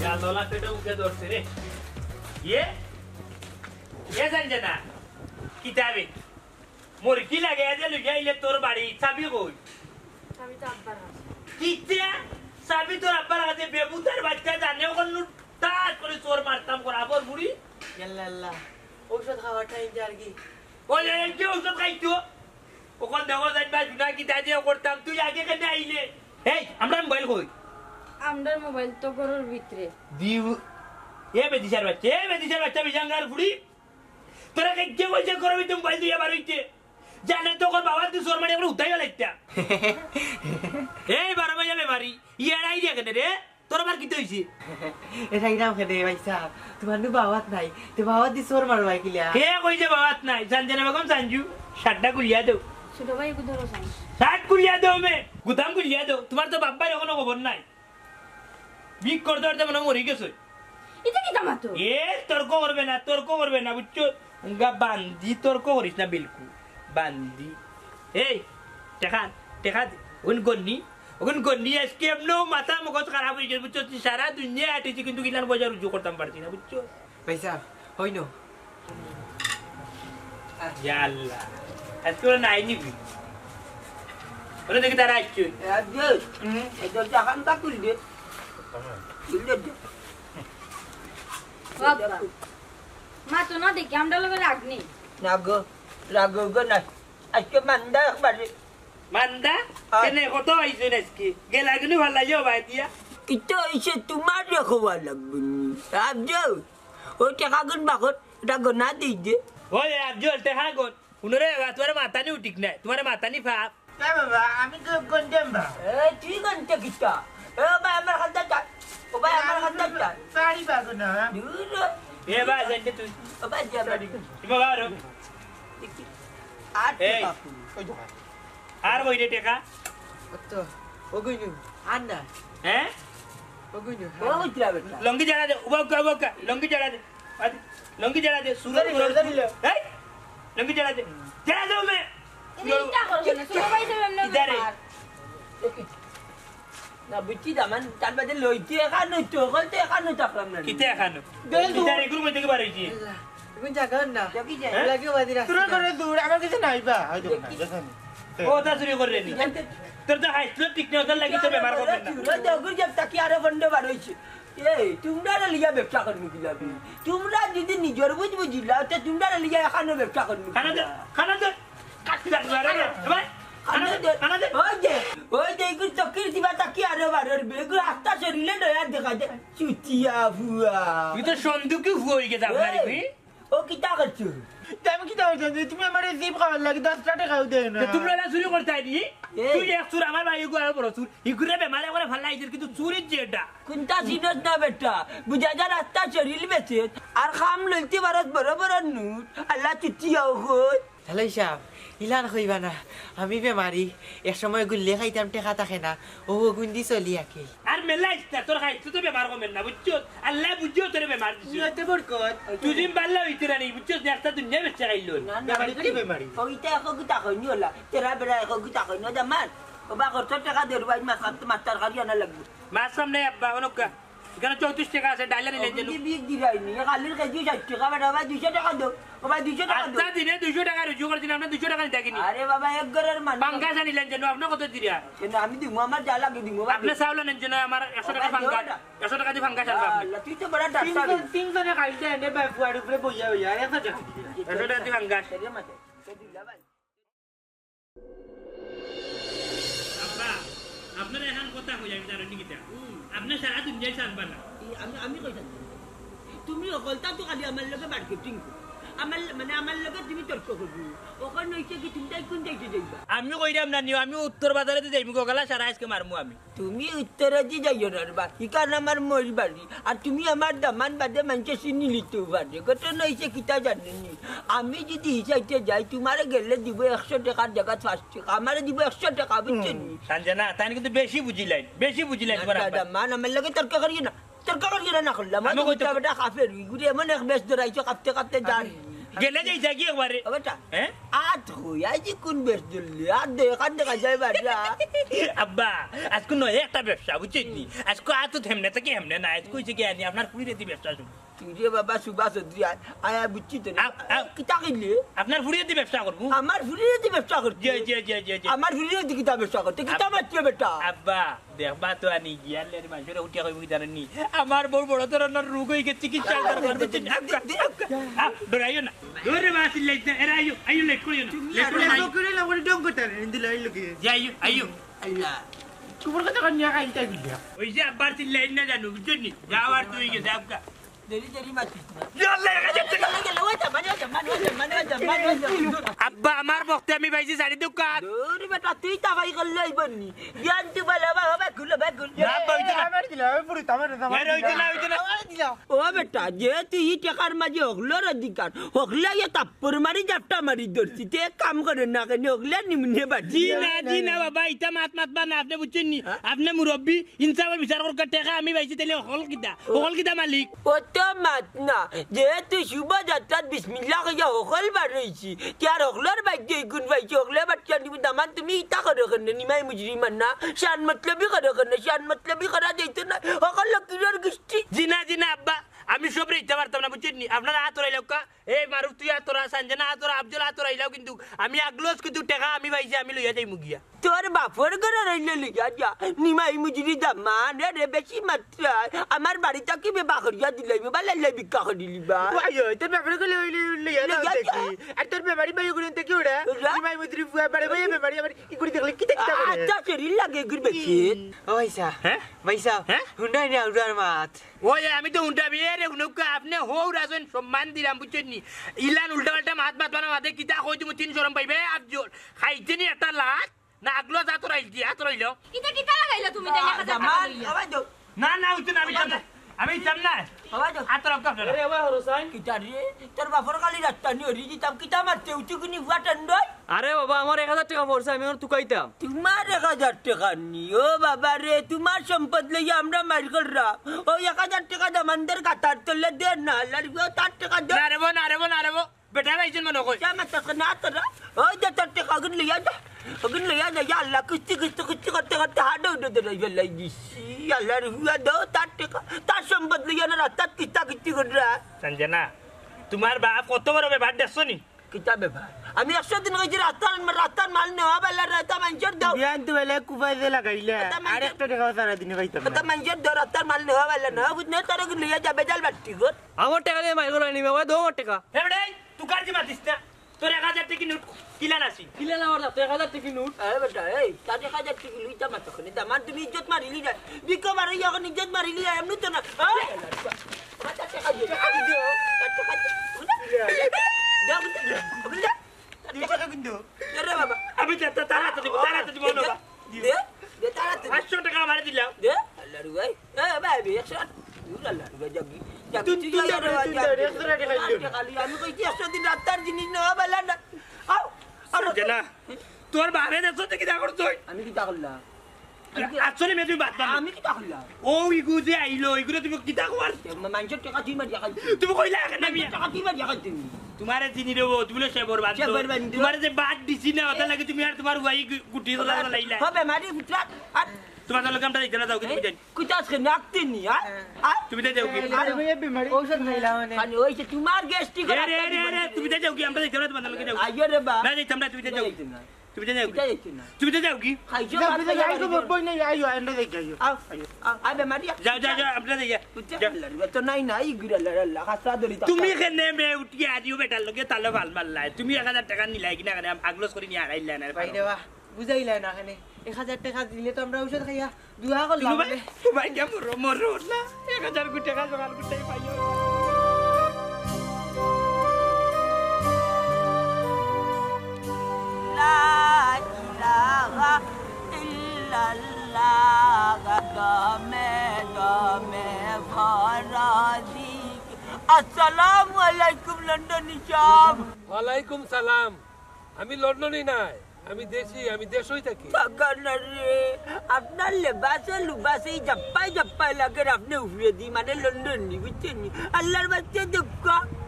ইয়া, ললা পেটে উঠে ধরছে রে। ইয়ে? ইয়ে জানছে না? কিতাবে? মরকি লাগে যে লইয়া আইলে তোর বাড়ি, চাবি কই? চাবি তো আব্বার কাছে। কিতা? চাবি তোর আব্বার কাছে? বেবুতার বাচ্চা জানে ওখান ঠাস করি চোর মারতাম করাবর বুড়ি। ইয়াল্লা আল্লাহ, ঔষধ খাওয়াটা এই যে আর কি। ওই, এই যে ঔষধ খাইতো, ওখান দেখো যাই বা জুনা কিতা যে করতাম, তুই আগে কেনে আইলে? এই, আমরার মোবাইল কই? আমরার মোবাইল তো ঘরর ভিতরে। দিউ, এ বেদিশার বাচ্চা, এ বেদিশার বাচ্চা, বিজাঙ্গার ফুড়ি। তোরা কে, কে কইছে ঘরর ভিতরে মোবাইল দিয়া বার অইতে? জানে তো ওর বাবার তুই চোর মারি একবার উঠাই ফেলাইতা। এই বারো মাইয়া বেমারি, ইয়ার আই দিয়া কেনে রে? তোর আবার কিতা অইছে? এটা কিরাম খেতে ভাই সাহেব? তোমার নু বাওয়াত নাই, তে বাওয়াত দি চোর মারো ভাই কিলা? কে কইছে বাওয়াত নাই? জানজানা বেগম সাঞ্জু, শার্টটা খুলিয়া দেও। ছোট ভাই, একটু ধরো সাইন। শার্ট খুলিয়া দেও মে, গুদাম খুলিয়া দেও। তোমার তো বাব্বার এখনো খবর নাই। ভিক করতে করতে মনে হয় মরি গেছে। এটা কিতা মাতো? এ, তর্ক করবে না, তর্ক করবে না, বুঝছো? উঙ্গা বান্দি তর্ক করিস না বিলকুল। বান্দি। এই, টেকা, টেকা দে। ওখান গন্নি, ওখান গন্নি আজকে এমনও মাথা মগজ খারাপ অই গেছে, বুঝছো? তুই সারা দুনিয়া আটিছি, কিন্তু কিলান পয়সা রুজু করতাম পারছি না, বুঝছো? ভাই সাহেব, হইল। ইয়া আল্লাহ, আজকে ওরা নাই নিবি। ওরা দেখি তারা আসছে। এ, আব্দুল, হুম? এই দরজা খান তা খুল দে। খুল দে। বাবা, মা তো না দেখি, আমরা লগে রাগ নেই। না গো, রাগ গো না। আজকে মান্দা একবারে। মান্দা? আর কেনে কত আইছইন আজকে? গেলা গেলি ভালা যাও ভাই দিয়া। ইতো এসে তোমার দেখো ভালা লাগবে নি। আব্দুল, ও টেকা গুন বাকর, এটা গনা দেই দে। ওই আব্দুল, টেকা গুন। হুনো রে বাবা, তোমার মাথা নি উঠিক নাই, তোমার মাথা নি ফাপ। এ বাবা, আমি তো গন্ডেম বা। এ, তুই গন্ডে কিতা? এ, ও ভাই, আমার খাদ্য চাই। ও ভাই, আমার খাদ্য চাই। পারি বাগো না। দূর। এ ভাই, জানতে তুই। ও ভাই, যা ভাই। তুমি বাবা রো। দেখি। আর এই। টেকা কই? ওই দেখো। আর কই রে টেকা? ও তো, ও কই নু? আর না। হ্যাঁ? ও কই নু? ও কই দিলা বেটা? লঙ্গি জাড়া দে, উবা উকা, উবা উকা, লঙ্গি জাড়া দে। আরে, লঙ্গি জাড়া দে, সুরো, সুরো, সুরো। এই, লঙ্গি জাড়া দে। জাড়া দে, উমে। তুমি ইটা করো না, সুরো ভাই সাহেব এমনি ইদারে। ব্যাপার। না, বুঝছি, দামান, তার বাদে লইতে এখানো তো, ওখান তো এখানো থাকলাম না। কিতা এখানো? দে, দে। ইদারে, এগুর মধ্যে কি বার হইছে? আল্লাহ, তুমি জাগা না। দেখি যে। হ্যাঁ? লাগে বাদি রাস্তা। তোরা করে দূর, আমার কাছে নাই বা, হয়তো না, দেখি। দেখো নি। ও, তা চুরি করে নি। জানতে তোর তো হাইস্ট ঠিক নেই, ওটার লাগি তো বেমার করবেন না। তোরা তো ওগুর জব তাকি আরো বন্ধ বার হইছে। এই, তোমরা রে লিয়া ব্যবসা করবি কি যাবি? তোমরা যদি নিজর বুঝ বুঝিলাও, তে তোমরা রে লিয়া এখানো ব্যবসা করবি কি খানা দে, যাবি? খানা দে। কাটি কাটি মারে রে। এ ভাই, খানা দে, খানা দে। ওই যে, ওই যে, এগুলো চকির দিবা তাকি আরো বারোর বেগুলো আস্তা শরীরে নয়া দেখা যায়। চুতিয়া ফুয়া। তুই তো সন্দুকি ফুয়া হয়ে গেছে আপনার এই, কি? ও কিতা করছো? তে আমি কিতা করছি? তুমি আমার এই জিভ খাওয়ার লাগি দশটা টেকাও দেয় না। তে তোমরা না চুরি করতে আইনি? এই। তুই এক চুর, আমার ভাই এগু আরো বড় চুর। ইগুরে বেমারে করে ফালাই দিল, কিন্তু চুরির যে এটা। কোনটা চিনস না বেটা? বুঝা যায় রাস্তা শরীর বেচে। আর খাম লইতে পারস বড় বড় নুট। আল্লাহ চুতিয়া হই। তাহলে সাহেব, ইলান কইবা না। আমি বেমারি। এক সময় গুল্লে খাইতাম, টেকা থাকে না। ও গুন্দি চলি আকে। আর মেলাইস না, তোর খাইতে তো বেমার কমের না, বুঝছস? আল্লাহ বুঝিও তোরে বেমার দিছে। নিয়তে বরকত। তুই দিন বাল্লা হইতে রানি, বুঝছস? নে একটা দুনিয়া বেচা খাইল। না, না, বেমারি কি বেমারি? ওইটা এখন কি তা হয়নি ওলা? তেরা বেড়া এখন কি তা হয়নি? ওটা মার। ও বা কত টাকা দেড় বাইশ মাস মাস্টার খালি আনা লাগবে। মাছ সামনে আব্বা, অনকা। এখানে চৌত্রিশ টাকা আছে, ডাইলা নিলেন যে। বিয়ে দিলাইনি, কালির কেজি ষাট টাকা, বেটা ভাই, দুইশো টাকা দাও। ও ভাই, দুইশো টাকা দাও। আচ্ছা, দিনে দুইশো টাকা রুজি করে দিন, আপনি দুইশো টাকা নিতে কিনি? আরে বাবা, এক ঘরের মানুষ। পাঙ্গাস আনিলেন যে, আপনি কত দিরা? কেন, আমি দিমু, আমার যা লাগে দিমু, বাবা। আপনি চাউল আনেন যে, আমার একশো টাকা ও ভাই, পাঙ্গাস, দেও না। একশো টাকা দিয়ে পাঙ্গাস আনবা আপনি। আল্লাহ, তুই তো বড় ডাক্তার। তিনজন, তিনজনে খাইতে এনে ভাই, ফুয়ার উপরে বইয়া বইয়া, আর একশো টাকা দিরা। একশো টাকা দিয়ে পাঙ্গাস। এরে মাতে, তো দিলা ভাই। আব্বা, আপনার এখন কথা কই, আমি জানি কিতা? হুম। আপনি সারা দুনিয়ায় চান বানা। এই আমি, আমি কই থাকি? তুমি হকলতা তো খালি আমার লগে মার্কেটিং করো। আমার ল-, মানে আমার লগে তুমি তর্ক করবি। ওখানে হইছে কি তুমি তাই কোন যাইতে যাইবা? আমি কইরাম না নিও, আমি উত্তর বাজারে তো যাইমু, গো গলা সারা আজকে মারমু আমি। তুমি উত্তরেদি যাইও না রে বা, ইখান আমার মইর বাড়ি। আর তুমি আমার দামান বাদে মানষে চিনি লিতেও পারে। ঘটনা হইছে কিতা জানো নি? আমি যদি ই সাইডে যাই, তোমারে গেলে দিব একশো টাকার জাগাত পাঁচ টাকা, আমারে দিব একশো টাকা, বুঝছো নি? তান জানা, তান কিন্তু বেশি বুঝিলাইন, বেশি বুঝিলাইন না, তোমার দাদা, আব্বা। মান আমার লগে তর্ক করিও না, তর্ক করিও না, না করলাম। আমি আমি কইতে বেটা কাফের, ঘুরে এমন এক বেশ ধরাইছো, কাঁপতে কাঁপতে যান। গেলে যাই থাকি একবারে। ও বেটা, হ্যাঁ? আত হই, আই যে কোন বেশ ধরলি? আত দে, এখান দেখা যায় বাড়ি, আ। আব্বা, আজকে নয় একটা ব্যবসা, বুঝছেন নি? আজকে আত তো হেমনে থাকি হেমনে না, আজকে হইছে কি আনি, আপনার ফুড়ি রেডি ব্যবসা শুরু। তুই রে বাবা সুভাষ চৌধুরী, আয়, আয়, আয়, বুঝছি তো রে। আ, আ, কিতা কইলে? আপনার ফুড়িয়ে দি ব্যবসা করবো। আমার ফুড়িয়ে দি ব্যবসা করতে? জি, জি, জি, জি, জি। আমার ফুড়িয়ে দি কিতা ব্যবসা করতে? কিতা আব-, মাতলে বেটা? আব্বা, দেখবা তো আনি গিয়া লের মানুষের উঠিয়া কইবো কি জানেন নি? আমার বউর বড় ধরনের রোগ হয়ে গেছে, চিকিৎসা দরকার, বুঝছেন? আ, ডরাইও না। ধরে বা চিল্লাইছ না। এরা আইও, আইও, লেট করিও না। তুমি লেট আর করিও না। লেট করিও না, ওরে ডং করতে আরে, হিন্দি লাই লোকে। জি, আইও, আইও। আল্লাহ। তোমার কথা কন নিয়া খাইতে গিয়া। ওই যে আব্বার চিল্লাইন না জানো, বুঝছেন নি? যাও আর তুই গিয়ে যাও গা। দেরি দেরি মাতিস না। ইয়া আল্লাহ, এক হাজার টেকা। গেল, গেল, ওই যা, মানে, ওই যা, মানে, ওই যা, মানে, ওই যা, মানে, ওই যা। আব্বা, আমার বক্তে আমি পাইছি চারি দোকান। দূর বেটা, তুই তা ভাই করলে হইব নি। বিয়ান তুই বলে, বাবা, বাবা, খুলো, বাবা, খুলো। না, আব্বা, ওই যে না। আমার দিলা, ওই পুরি, আমার দিলা। এর ওই যে না, ওই যে না। আমার দিলা। ও বেটা, যেহেতু ই টেকার মাঝে হকলর অধিকার, হকলে ইয়ে তাপ্পর মারি, জাপটা মারি ধরছি। তে এক কাম করে না, কেন হকলে নিমনে বাজি। জি না, জি না, বাবা, ইতা মাত মাতবা না, আপনি বুঝছেন নি? হ্যাঁ? আপনি মুরব্বী, ইনসাফের বিচার করকা, টেকা আমি পাইছি, তাইলে হকল কিতা? ও। হকল কিতা মালিক? ও তো মাত না, যেহেতু শুভ যাত্রাত বিসমিল্লাহ কইয়া হকল বার হইছি, তে আর হকলর বাইকে ইগুন পাইছি, হকলে বাচ্চা নিবি দামান, তুমি ইতা করো কেনে, নিমাই মুজরিমান না, শান মতলবি করো কেনে, শান মতলবি করা যাইতো না, হকল লক্ষ্মীর গোষ্ঠী। জি না, জি না, আব্বা, আমি সব রে ইতা পারতাম না, বুঝছেন নি? আপনারা আতর আইলাউক্কা, এই মারুফ তুই আতরা, সানজানা আতরা, আফজল আতরা আইলাও, কিন্তু আমি আগলস কিন্তু টেকা আমি পাইছি, আমি লইয়া যাইমু গিয়া। তোর বাপর ঘরে রইলে লইয়া যা, নিমাই মুজরি দামান, রে রে বেশি মাত্রায়, আমার বাড়ি থাকি বে বাখরিয়া দিলাই, বাবা লাইলাই ভিক্ষা করিলিবা। ওই, ওই, তোর বাপর ঘরে লইলে লইয়া যাও লইয়া দেখি। যা। আর তোর বেমারি ভাই ওগুলো থেকে ওরা, ওরা? নিমাই মুজরি ফুয়া বাড়ি ভাই বেমারি আমার ইগুলি দেখলে কিতা কিতা করে? আচ্ছা, শরীর লাগে এগুর বেশি। ও ভাইসা, হ্যাঁ? ভাইসা, হ্যাঁ? হুন্ডাই না উড়ার মাত। ওই, আমি তো হুন্ডা বিয়ে রে, হুনুক্কা, আপনি হৌর আছেন, সম্মান দিলাম, বুঝছেন নি? ইলান উল্টা পাল্টা মাত মাত বানা মাতে কিতা কই তুমি তিন শরম পাইবে, আর জোর। খাইতে নি একটা লাত, না আগলো যা তোর আইল দিয়া, তোর আইল। ইতা কিতা লাগাইলা তুমি তাই আহ, এক হাজার জামাল, টাকা লইয়া? আবার যাও। না, না, ওই তো না, আমি যাম না। আমি যাম না। আবার যাও। আতর আব্দুল আব্দুল। আরে, আবার হরসাইন। কিতা রে? তোর বাপর খালি রাস্তা নিয়ে হরি দিতাম, কিতা মারতে উঠি কিনি ফুয়া টেন্ডয়? আরে বাবা, আমার এক হাজার টেকা পড়ছে, আমি এখন তুকাইতাম। তোমার এক হাজার টেকা নি? ও বাবা রে, তোমার সম্পদ লইয়া আমরা মাইর করলাম। ও এক হাজার টেকা দামানদের গাতার তলে দে না, লাড়িও তার টেকা দে। না রে বো, না রে বো, না রে বো। বেটা ভাইজন মনে কই। যা মাতাস না তোরা। ওই যে তোর টেকা অগুন লইয়া যা। অগুন লইয়া যা, ইয়া আল্লাহ, কিস্তি, কিস্তি, কিস্তি করতে করতে হাড়ে উঠে দে রইবে লাই দিছি। আল্লাহর হুয়া দাও, তার টেকা, তার সম্পদ লইয়া না রাস্তাত কিস্তা কিস্তি কররা। সঞ্জনা, তোমার বাপ কত বড় ব্যাপার দেখছো নি? কিতা ব্যাপার? আমি একশো দিন কইছি রাস্তার, রাস্তার মাল নেওয়া বেলা, রাস্তা মাইনষর দাও। বিয়ান তো বেলা কুফাইতে লাগাইলা। রাস্তা আর মাইনষর একটা টেকাও সারা দিনে পাইতাম না। রাস্তা মাইনষর দাও, রাস্তার মাল নেওয়া বেলা না, বুঝ না, তারা কি লইয়া যাবে জাল বাট্টি ঘর। আমার টেকা দিয়ে মাইর করাই নিবে, ওই দো আমার টেকা। এ বেটাই, তুকার কি মাতিস না? তোর এক হাজার টেকা নোট কিলান আছি? কিলান আমার তো এক হাজার টেকা নোট। এ বেটা, এই, তার এক হাজার টেকা লইতা মাত্র কেনে? দামান তুমি ইজ্জত মারিলি না। বিকো মারো, এখন ইজ্জত মারিলি, এমনি তো না। এই, আমার টেকা দে, টেকা দে, টেকা দে। দাও, দাও, দাও। দুই টাকা কিন্তু। এ রে বাবা। আমি তা-, তা-, তারা তো দিব, তারা তো দিব না বা। দে, দে, তারা তো দিব। পাঁচশো টাকা আমারে দিলাও। দে, আল্লাহ রে ভাই। এ ভাই, ভাই, একশো। দূর আল্লাহ রে ভাই, যাবি। যাবি, তুই, তুই তুই যা যাবি, রে, তুই তুই যা যা, রে, একশো টাকা দিলাম। খালি আমি কইছি একশো দিন রাস্তার জিনিস নেওয়া বেলা না। আও, আও। সঞ্জনা, তোর বাপে দেখছো তুই কিতা করছস? আমি কিতা করলাম? আসলে মে তুমি বাদ দাও। আমি কিতা করলাম? ও ইগু যে আইলো, ইগুরে তুমি কিতা কর? এ, মা-, মাইনষর টেকা তুই মারিয়া খাইছিস। তুমি কইলা কেনে আমি? মাইনষর টেকা তুই মারিয়া খাইছিস। তোমারে চিনি রে ও, তুমি হলো সেবর বান্ধব। সেবর বান্ধব। তোমারে যে বাদ দিছি না, ওটা লাগে তুমি আর তোমার ওয়াই গু-, গুটি তোলা লাইলা। হবে, মারি ফুটরা। আর তোমার লগে আমরা যাইতে না, যাও কি তুমি যাই। কুতাস কে নাকতে নি, হ্যাঁ? হ্যাঁ। আর তুমি যাই যাও কি? আরে ভাই, এ বেমারি। ঔষধ খাইলাম মানে। খালি ওই যে তোমার গ্যাস্ট্রিক এ রে, এ রে, এ রে, তুমি যাই যাও কি? আমরা যাইতে না, তোমার লগে যাও। আইয়ো রে বা। না, যাইতাম না, তুমি যাই যাও। যাইতাম না। তুমি যাই যাও কি? কিতা যাইতে না? তুমি যাই যাও কি? খাইছো যা, ভাত বুঝে খাইয়া যাই বাড়ি গো, যাও। বই নাই, আইও, আইন্ডা দেখি, আইও। আও, আইও। আও, আবে মারিয়া। যাও, যাও, যাও, আমরা যাই, যাও। বুঝছো? যাও। আল্লাহ রে, তো নাই, নাই, গুড়া, আল্লাহ, আল্লাহ, খাসা দড়ি তো। তুমি কেনে মে উঠিয়া আরিও বেটার লগে তালো ফাল মারলায়? তুমি এক হাজার টেকা নিলায় কিনা কেনে? আগলস করি নিয়া হারাইলায় না রে, ভাই রে, বাহ, বুঝাইলায় না কেনে? এক হাজার টেকা দিলে তো আমরা ঔষধ খাইয়া দোয়া করলাম তুমি ভাই, রে। তুমি ভাই গিয়া মরো, মরো না। এক হাজার কোটি টেকা জোগাড় করতে পাইও। লা ইলাহা ইল্লাল্লাহ, দমে দমে ভরা দিক। আসসালামু আলাইকুম লন্ডনী সাব। ওয়ালাইকুম সালাম। আমি লন্ডনী নায়, আমি দেশি, আমি দেশই থাকি। বাগানার রে, আপনার লেবাসে লুবাসে এই জাপ্পাই জাপ্পাই লাগের আপনি উফরে দি, মানে লন্ডনী, বুঝছেন নি? আল্লাহর বাচ্চা দুঃখ।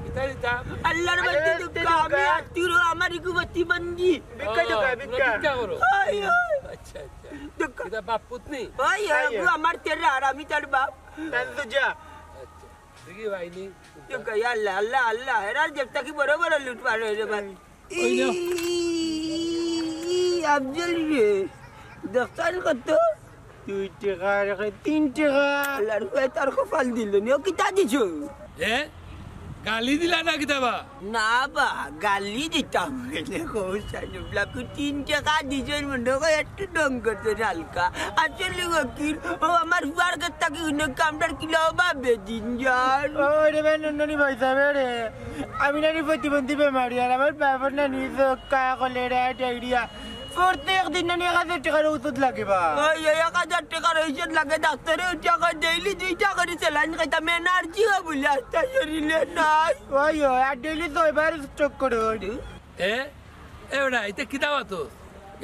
ইতালি তা? আল্লাহর বাচ্চা আরে, দুঃখ, তেরি আমি কা? আত্মীয়, আমার ইগু প্রতিবন্ধী। ভিক্ষা ও, দেবে, তোমরা ভিক্ষা। ভিক্ষা করো? হয়, হয়। আচ্ছা, আচ্ছা। দুঃখ। এটা বাপ পুতনি? হয়, হয়, আইয়ো। ইগু আমার তেরা আর আমি তার বাপ। তাহলে তো যা। আচ্ছা। কি ভাইনি? ইয়া আল্লাহ, আল্লাহ, আল্লাহ, এরার জেব থাকি বড় বড় লুট বার অয় রে ভাই। ওই না। ই, আফজল রে, দেখছস কত? দুই টেকা, আর একটা তিন টেকা। আল্লাহর ভাই তার কপাল দিল নি, ও কিতা দিছো? এ? গালি দিলা না কিতা বা? না বা, গালি দিতাম কেনে গো, সাইনুল ব্লাকু তিন টেকা দিছইন, মনে হয় একটু ঢং করছইন হালকা। আসলে গো কি, ও আমার ফুয়ার গেছ থাকি হুনো কামড়ার কিলা অভাবে দিন যার। ও রে ভাই, নন্ডনী ভাই সাহেব রে, আমি নানি প্রতিবন্ধী বেমারি, আর আমার বাবার নানি যক্ষা, কলেরা, ডায়রিয়া, প্রত্যেক দিন নানি এক হাজার টেকার ঔষধ লাগে বা। ওই, ওই এক হাজার টেকার ঔষধ লাগে, ডাক্তারে উঠিয়া কয় ডেইলি দুইটা করি স্যালাইন খাইতাম, এনার্জি হয় বলে আস্তা শরীরে নাই। ওই, ওই, আর ডেইলি ছয়বার স্ট্রোক করে ওই। এ? এ বেটা, ইতা কিতা মাতো?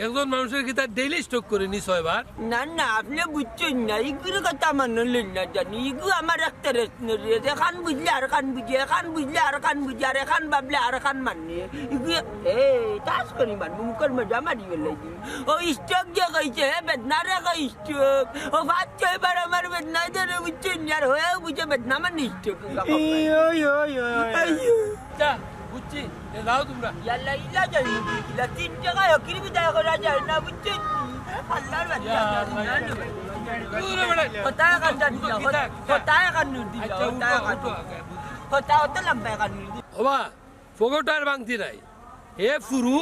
একজন মানুষের কিতা ডেইলি স্ট্রোক করে নি ছয়বার? না, না, আপনে বুঝছইন না, ইগুর কথা মানলেন না জানি। ইগু আমার একটা রেশনারি, এখান বুঝলে আর খান বুঝে, এখান বুঝলে আর খান বুঝে, আর এখান ভাবলে আর খান মানে। ইগু, এ, তাস করি মারবো, মুখর মজা মারি বেলাই দি। ও স্ট্রোক যে কইছে, হে বেদনা রে কই স্ট্রোক। ও পাঁচ ছয়বার আমার বেদনা ধরে বুঝছইন না, আর হয়েও বুঝে বেদনা মানে স্ট্রোক। ওই, ওই, ওই, ওই। আইয়ো। যা, বুঝছি। এ, যাও তোমরা। ইয়াল্লা, ইলা যাই, ইলা তিন টেকা হকির বিদায় করা যায় না, বুঝছো নি? আল্লাহর বাচ্চা, ইয়া, আল্লাহ। দূর বেটা। কোথায় কান জানি না, কোথায় কান নুর দিবা, আচ্ছা, কোথায় উঠো, কান উঠো আগে, বুঝি। কোথায় অত লম্বা কান নুর দিবা? ওবা, ফগটার বাংতি নাই। এ ফুরু,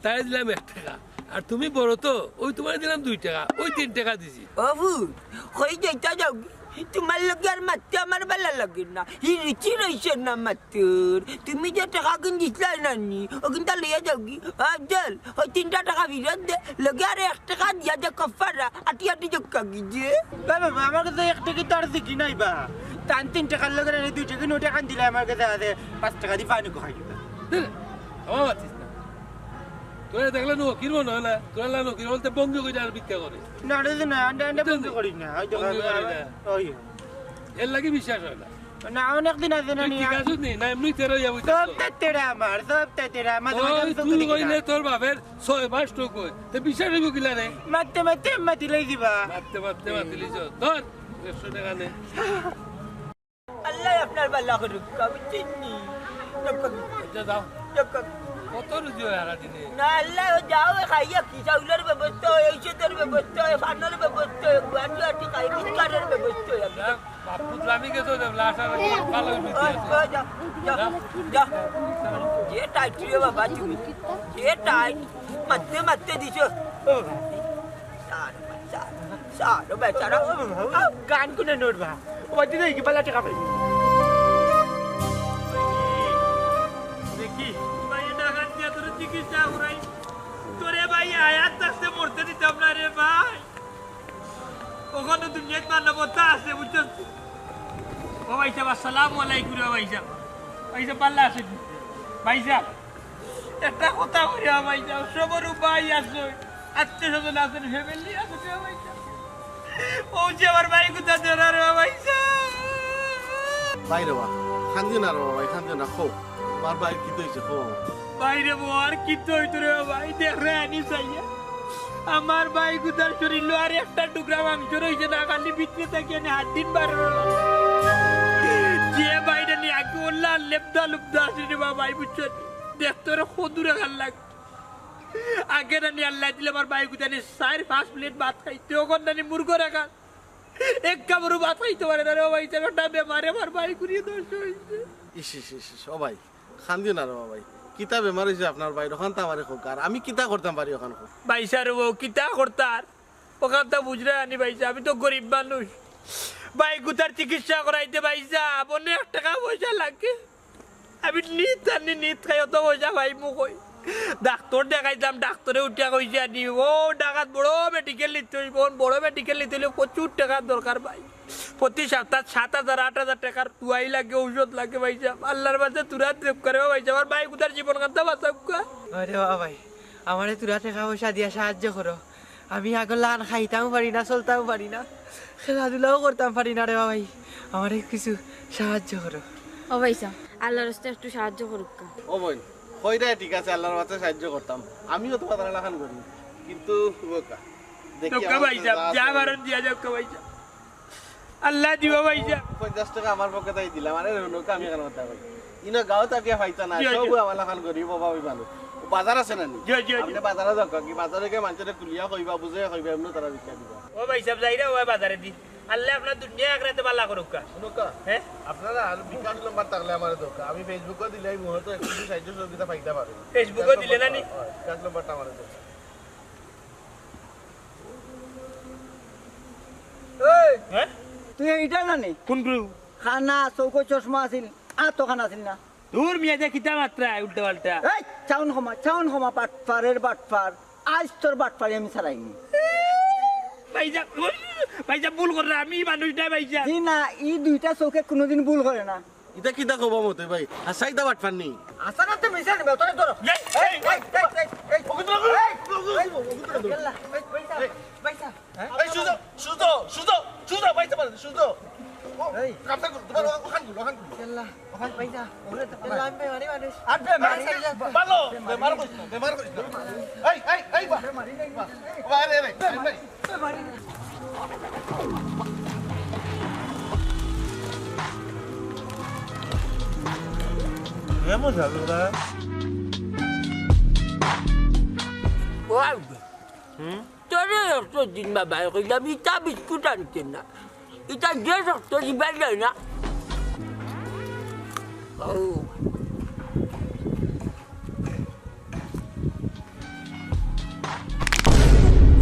তাই দিলাম এক টেকা। আর তুমি বড় তো, ওই তোমার দিলাম দুই টেকা, ওই তিন টেকা দিছি। ও ফুরু, কই যাইতা যাও? তোমার লগে আর মাততে আমার ভালা লাগে না। হি রুচি রইছে না মাতুর। তুমি যে টেকা কিন দিছলায় না নি, ও কিনতা লইয়া যাওগি। আফজল, ওই তিনটা টেকা ফিরত দে, লগে আর এক টেকা দিয়া দে কফারা, আটি আটি জক্কা গিজে। বা বাবা, আমার কাছে এক টেকা তো আর দেখি নাই বা। তান তিন টেকার লগে আর দুই টেকা নোট এখান দিলে আমার কাছে আছে, পাঁচ টেকা দি পানি খাই। দিলে, আমার মাতিস না। তোরা দেখলে নকির মনে হয় না, তোরা লা নকির বলতে বঙ্গি কই আর ভিক্ষা করে। না রে, না, আন্ডা, আন্ডা বন্ধ করিস না। ওই তো বন্ধ করি না। ওই। এর লাগি বিশ্বাস হয় না। না, অনেক দিন আছে না তুই নি, ঠিক আ- আছিস নি? না, এমনি তেরা ইয়া বইতে সব আছে। তে তেরা আমার, সব তে তেরা, মাঝে মাঝে ওই আমি চোখ তুই দেখি কই না। নে তোর বাপের ছয় মাস তো কই। তে বিশ্বাস হইব কিলা রে? মারতে মারতে মাতি লই দিবা। মারতে মারতে মাতি লইছ। ধর, একশো টেকা নে। আল্লাহ আপনার ভালা করুক, আমি চিনি। আচ্ছা, যাও। কত রুজি হয় সারা দিনে? না, আল্লাহ, ও যাও, এ খাইয়া কি চাউলের ব্যবস্থা হয়, ঔষধের ব্যবস্থা হয়, পানের ব্যবস্থা হয়, গুয়াহাটি আটি খাই, বিস্কারের ব্যবস্থা হয়। যা, বাপ পুতলামি গেছো, দেবলা আসার ভালো হইবে। ওই, ওই, যা, যা, যা। যে টাইট রে বাবা তুমি, যে টাইট, মারতে মারতে দিছো। ও ভাই। সারো বেচারা। গান কোনে নোট বা? ও বাদ দে, কি বালা টেকা পাই। দেখি, ভাই, এটা হাত দিয়া তোর চিকিৎসা করাই। তোরে ভাই, আয়াত থাকতে মরতে দিতাম না রে ভাই। ওখানে দুনিয়াত মানবতা আছে, বুঝছস? ও ভাই সাহেব, আসসালামু আলাইকুম রে ভাই সাহেব। ভাই সাহেব, ভালা আছেন? ভাই সাহেব, একটা কথা কইরা ভাই যাও, সবর উপায় আছে, আত্মীয় স্বজন আছে, ফ্যামিলি আছে রে ভাই যাও। ও যে আমার ভাই কোথা ধরা রে ভাই যাও। ভাই রে বা, কান্দিও না রে বা ভাই, কান্দিও না, কও। আমার ভাই কিতা অইছে, কও। ভাই রে বা, আর কিতা অইতো রে ভাই, দেখ রে আনি চাইয়া। আমার ভাই গুতার শরীর আর একটা টুকরা মাংস রইছে না, খালি ভিতরে থাকি এনে হাত দিন বার হলো। যে ভাইটা নিয়ে আগে ওল্লা লেপদা লুপদা আছে রে বাবা, ভাই বুঝছো? দেখতে ওরা কদুরে খান লাগ। আগে না নিয়ে আল্লাহ দিলে আমার ভাই গুতা নিয়ে চার পাঁচ প্লেট ভাত খাইতে, ওখান না নিয়ে মুরগো রাখা। এক কামড়ও ভাত খাইতে পারে না রে বাবা, এই জায়গাটা বেমারে আমার ভাই ঘুরিয়ে দশ হইছে। ইস, ইস, ইস, ইস, ও ভাই, কান্দিও না রে বাবা ভাই। কিতা বেমার অইছে আপনার ভাইর? ওখান তো আমারে কউক্কা। আর আমি কিতা করতাম পারি ওখান কউক্কা? ভাই সাহেব, ও কিতা করতার? ওখান তো বুঝরা আনি ভাই সাহেব, আমি তো গরিব মানুষ। ভাই গুতার চিকিৎসা করাইতে ভাই সাহেব, অনেক টেকা পয়সা লাগে। আমি নিত আনি নিত খাই, অত পয়সা পাইমু কই? ডাক্তর দেখাইতাম, ডাক্তরে উঠিয়া কইছে আনি, ও ঢাকাত বড় মেডিকেল নিতে হইব, বড় মেডিকেল নিতে হইলে প্রচুর টেকার দরকার ভাই। প্রতি সপ্তাহ সাত হাজার, আট হাজার টেকার দুয়াই লাগে, ঔষধ লাগে ভাই সাহেব। আল্লাহর মাঝে তুরা দেব করে ভাই সাহেব, আমার ভাই গুতার জীবন কান্তা বাঁচাউক্কা। আরে বাবা ভাই, আমারে তুরা টেকা পয়সা দিয়া সাহায্য করো। আমি আগর লান খাইতামও পারি না, চলতামও পারি না, খেলাধুলাও করতাম পারি না রে বাবা ভাই। আমারে কিছু সাহায্য করো। ও ভাই সাহেব, আল্লাহর রাস্তায় একটু সাহায্য করুক্কা। ও বোন, কইরা ঠিক আছে, আল্লাহর বাচ্চা সাহায্য করতাম, আমিও তোমার তারা লাখান করি, কিন্তু বোকা, দেখি যাউক্কা আমার ভাই সাহেব, যা যা আছে। মারন দিয়া যাউক্কা ভাই সাহেব। আল্লাহ দিবা ভাইসাব। পঞ্চাশ টেকা আমার পকেটে দিলাম, আরে হুনউক্কা আমি কেনে কথা কই। ইনো গাঁও থাকিয়া পাইতা না, জি, জি। সব আমার লাখান গরিব অভাবী মানুষ। বাজার আছে না নি? জি, জি, জি। আপনে বাজারো যাউক্কা, কি বাজারো গিয়া মানষরে খুলিয়া কইবা, বুঝাইয়া কইবা, এমনে তারা ভিক্ষা দিবা। ও ভাইসাব, যাইরা ও বাজারেদি। আল্লায় আপনার দুনিয়া আখেরাতে ভালা করউক্কা। হুনউক্কা, হ্যাঁ? আপনারা আর বিকাশ নম্বর থাকলে আমারে দেউক্কা। আমি Facebook-ও দিলে এই মুহূর্তে একটু সাহায্য সহযোগিতা পাইতা পারি। Facebook-ও দিলে না নি? হ্যাঁ, বিকাশ নম্বরটা আমারে দেউক্কা। এই, হ্যাঁ? তুই ইটা জানি? কোন গুরু? কানা, চউখো চশমা আছিল, আতো কানা আছিল না? দূর মিয়া, যে কিতা মাতরা, উল্টা পাল্টা। এই, sound কমা, sound কমা, বাটপারের বাটপার। আইজ তোর বাটপারি আমি ছাড়াইমু। ভাইসাব, ভাইসাব ভুল কররা, আমি মানুষ না ভাইসাব। জি না, ই দুইটা চউখে কুনুদিন ভুল করে না। ইতা কিতা কবা মতই ভাই? হাছা ইতা বাটপার নি? হাছা না তে মিছা নিবা, তোরে ধরো। এই, এই, এই, এই, এই, এই। ওকে ধরো। এই, এই, ওকে ধরো। ইয়াল্লা, এই, পয়সা, এই। পয়সা। হ্যাঁ? এই, সুজো, সুজো, সুজো, সুজো, পয়সা পারে, সুজো। ও, এই। কামটা করো, তোমার ওখান গুলো, ওখান গুলো। ইয়াল্লা, ওখান পয়সা। ওরে তো ইয়াল্লা, আমি বেমারি মানুষ। আর বেমারি। ভালো, বেমার কইছ না, বেমার কইছ না। এই, এই, এই, বা। বেমারি নাই। বা, আরে, আরে, আরে, ভাই। এমন ঝামেলা। ও আব্বা। হুম? তোরে অত দিন বাবায় কইলাম, ইটা বিস্কুট আনতে না। ইটা যে শক্ত দিবার যায় না। ও।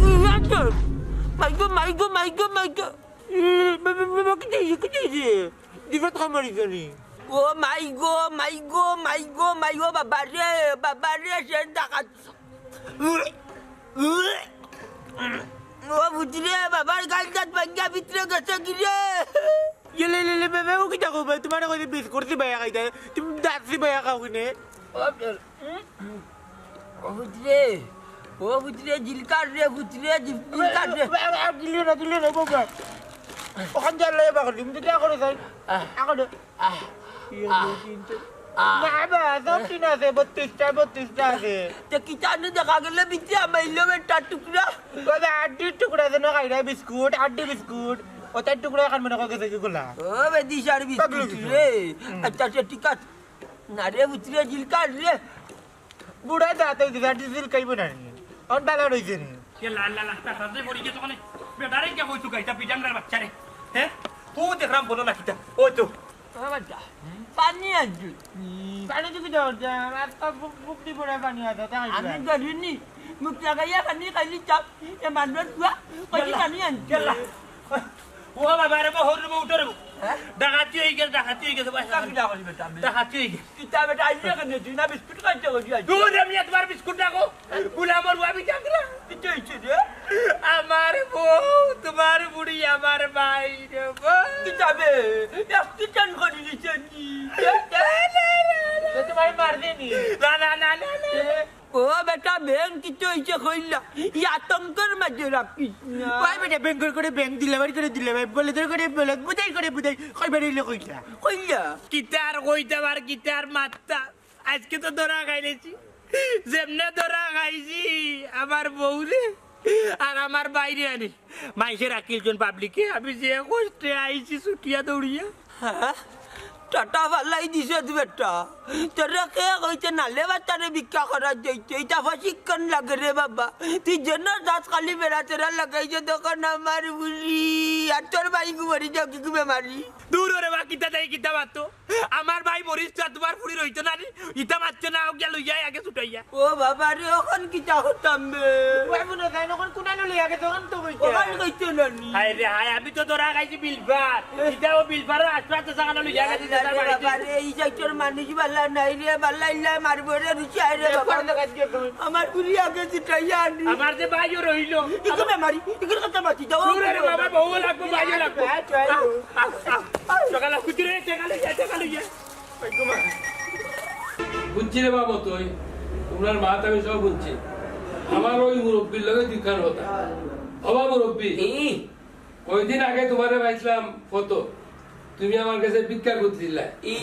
ইয়া তো। মাইগো, মাইগো, মাইগো, মাইগো। ই, মা, মা, মা, মা, কিতা অইছে, কিতা অইছে? দিবত খামারি জানি। ও মাইগো, মাইগো, মাইগো, মাইগো, বাবা রে, বাবা রে, সে ডাকাত। ও বুঝলে, বাবার গাল জাত ভাঙ্গা ভিতরে গেছে কি রে? ইয়ে লে, লে, লে, বাবা, ও কিতা কও ভাই? তোমারে কইছি বিস্কুট চিবাইয়া খাইতে, তুমি দাঁত চিবাইয়া খাও কিনে? ও, ও বুঝলে, ও বুঝলে, জিলকার রে, বুঝলে, জিল-, জিলকার রে। বাবা, বাবা, গিলিও না, গিলিও না, বাবা। ওখান দিয়ে আল্লাহ এবার করি, তুমি তো কিয়া করে যাই? আহ। এখন আহ, ইয়ে আহ, রে, কিন্তু আহ। না, বা, সব দিন আছে, বত্রিশটা, বত্রিশটা আছে। তে কিতা আনে দেখা গেলে বিচি আমার ইলো বেটার টুকরা। ওই যে আড্ডির টুকরা আছে না, খাইরা বিস্কুট, আড্ডি বিস্কুট। ওটার টুকরা এখন মনে করে গেছে কি গোলা? ও, বেদিশার বিস্কুট পাগল রে। হুম। আচ্ছা, আচ্ছা, ঠিক আছে। না রে, বুঝলে, জিলকার রে। বুড়া দাঁত হয়ে গেছে, আর ডিজেল খাইব না নি? অন বালা রইছে নি? কে লা লা লা, তা সাজে পড়ি গেছে ওখানে। বেটারে কে কইছু গাইতা পিটাংরার বাচ্চা রে? হ্যাঁ? ও দেখলাম বলো না কিতা? ওই তো। ও বাচ্চা, পানি আনছি। পানি তো কিতা করছে? আর তো বুক, বুক দিয়ে পড়ে পানি আছে, তাই আমি না। জানি নি, মুখ লাগাইয়া পানি খাইলি চাপ, এ মানবার পুয়া, কইছি পানি আনছি। কে লা? ও বাবা রে, বা, হর রে, বা, উঠো রে, বা। হ্যাঁ? ডাকাতি হয়ে গেছে, ডাকাতি হয়ে গেছে, ভাই। কিতা, কিতা করি বেটা, আমি? ডাকাতি হয়ে গেছে। কিতা বেটা, আইলে কেন? তুই না বিস্কুট খাইতে কইছি, আই। দূর রে মিয়া, তোমার বিস্কুট রাখো। গুলামর ভাবি চাকরা। কিতা হইছে রে? আমার বউ, তোমার বুড়ি, আমার ভাই রে, বউ। কিতা বে? অ্যাক্সিডেন্ট করি দিছে নি? তোমার মার দেনি? না, না, না, না, না। এ? ও বেটা, ব্যাং কিতা হইছে কইলা? ই আতঙ্কের মাঝে রাখিস না। ওই বেটা, ব্যাং করে করে ব্যাং, দিলাবাড়ি করে দিলাবাড়ি, বলে ধরে করে বলে, বুঝাই করে বুঝাই, কইবার হইলে কইলা। কইলা? কিতার কইতাম আর কিতার মাততাম? আজকে তো ধরা খাইলেছি। যেমনে ধরা খাইছি, আমার বউরে আর আমার ভাইরে আনি। মাইনষে রাখিলছইন পাবলিকে, আমি যে কষ্টে আইছি ছুটিয়া দৌড়িয়া। হ্যাঁ? টাটা ফালাই দিছে তো বেটা। তোরে কে কইছে নালে বাতারে ভিক্ষা করার যাইতে? ইটা প্রশিক্ষণ লাগে রে বাবা। তুই যেন দাঁত খালি বেড়া তেরা লাগাইছে তখন আমার বুড়ি। আর তোর ভাই গুয়ারি যাও কি বেমারি? দূর ওরে বা, কিতা দেয় কিতা মাতো। আমার ভাই মরিস তো তোমার ফুড়ি রইতো না রে। ইতা মারছে না, গিয়া লইয়া আগে ছুটাইয়া। ও বাবা রে, অখন কিতা করতাম বে? ওই মনে যায় না, অখন কোনানো লইয়া গেছে, অখন তো কইতে। অখন কইতে না নি। হায় রে হায়, আমি তো ধরা খাইছি বিলবার। ইতাও বিলবারর আশপাশে থাকানো লইয়া গেছে, আল্লাহ রে বাবা রে, ই সাইটর মানুষ বালা নাই রে, বালা ইল্লা মারবো রে, রুচি আয় রে বাবা। আমার গুলি আগে ছুটাইয়া আনি। আমার যে ভাইও রইল। ইগু বেমারি, ইগুর কথা মাতি দাও। দূর রে বাবা, বউ লাগবো, ভাইও লাগবো। আহ, আহ, আহ, আহ। সকালে খুঁজি রে, টেকা লইয়া, টেকা লইয়া। বুঝছি রে বাবা, তুই, তোমরার মাত আমি সব বুঝছি। আমার ওই মুরব্বির লগে দুইখান কথা। বাবা মুরব্বি, ই। কয়দিন আগে তোমারে পাইছিলাম ফটো, তুমি আমার কাছে ভিক্ষা করছিলা। ই।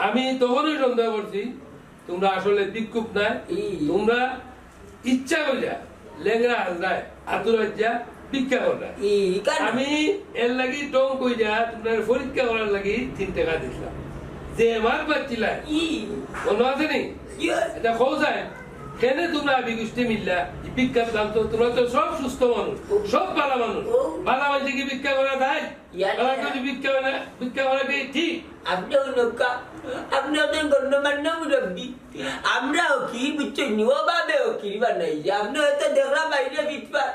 আমি তখনই সন্দেহ করছি, তোমরা আসলে ভিক্ষুক নায়, ই। তোমরা ইচ্ছা করিয়া লেংড়া হাজরায় আতুর রাজ্যা ভিক্ষা কররা। ই, কেনে? আমি এর লাগি টং কইরা তুমরারে পরীক্ষা করার লাগি তিন টেকা দিছলাম। যে মার পাচ্ছিলা, ই। মনো আছে নি? ইয়ে। এটা কও যায়, কেনে তুমরা হাবি গুষ্টি মিল্লা, ই ভিক্ষা দিলাম তো, তুমরা তো সব সুস্থ মানুষ, ও। সব ভালা মানুষ। ও। ভালা মানুষ কি ভিক্ষা করা যায়? ইয়া, ভালা ইয়া। যদি ভিক্ষা করা, ভিক্ষা করা কি ঠিক? আপনে অউ নৌকা, আপনে অত গণ্যমান্য মুরব্বি। আমরা হকির, বুঝছইন নি? অভাবে হকির বানাইছে। আপনে হয়তো দেখরা বাইরে বিটপার।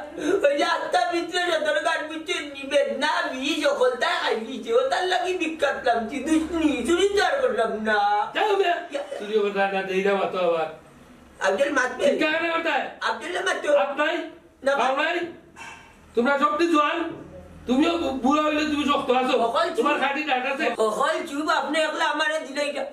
ওই যে আত্মা ভিতরে সদরঘাট, বুঝছইন নি? বেদনা, বিষ, হকলতায় খাইলিছে। অতার লাগি ভিক্ষা দিলাম, কি দুষ নি? চুরি তো আর করলাম না। যাও বে। ইয়া। চুরি করতা না, দেইরা মাতো আবার। আব্দুল মাতবে। ভিক্ষা কেনে করতায়? আব্দুল্লাহ মাতো। আপনাই? না, বাউলাই, তুমরা সবটি জোয়ান, তুমিও বু-, বুড়া অইলে তুমি শক্ত আছো, হকল চুপ। তুমার খাঁটি ডাট আছে। হকল চুপ, আপনে একলা আমারে দিলাইরা।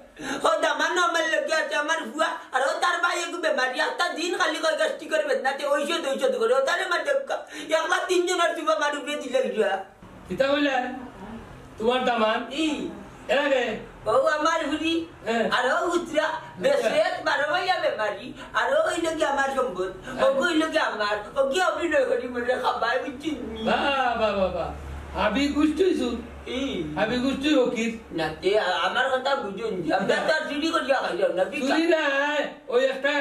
ও দামান আমার লগে আছে, আমার ফুয়া, আর ও তার ভাই এক বেমারি, একটা দিন খালি কয় গ্যাস্ট্রিকর বেদনাতে ঔষধ, ঔষধ করে, ও তারে মার দেখা। একলা তিনজনর চুপ আমার উপরে দিলাইরা। কিতা কইলে? তুমার দামান? ই। এরা কে? ও আমার ফুরি, হ্যাঁ। আর ও উতরা, আচ্ছা। বেশেক বারো মাইয়া বেমারি, আর ও অইলো কি আমার সম্পদ, হ্যাঁ। ও অইলো কি আমার, ও কি অভিনয় করি মনে খাবায়, বুঝছইন নি? বাহ, বাহ, বাহ, বাহ। হাবি গুষ্টি চুর। ই। হাবি গুষ্টি হকির। না, তে আ-, আমার কথা বুঝুন যে, আমরা তো আর চুরি করিয়া খাইলাম না, ভিক্ষা। চুরি নায়, ওই একটা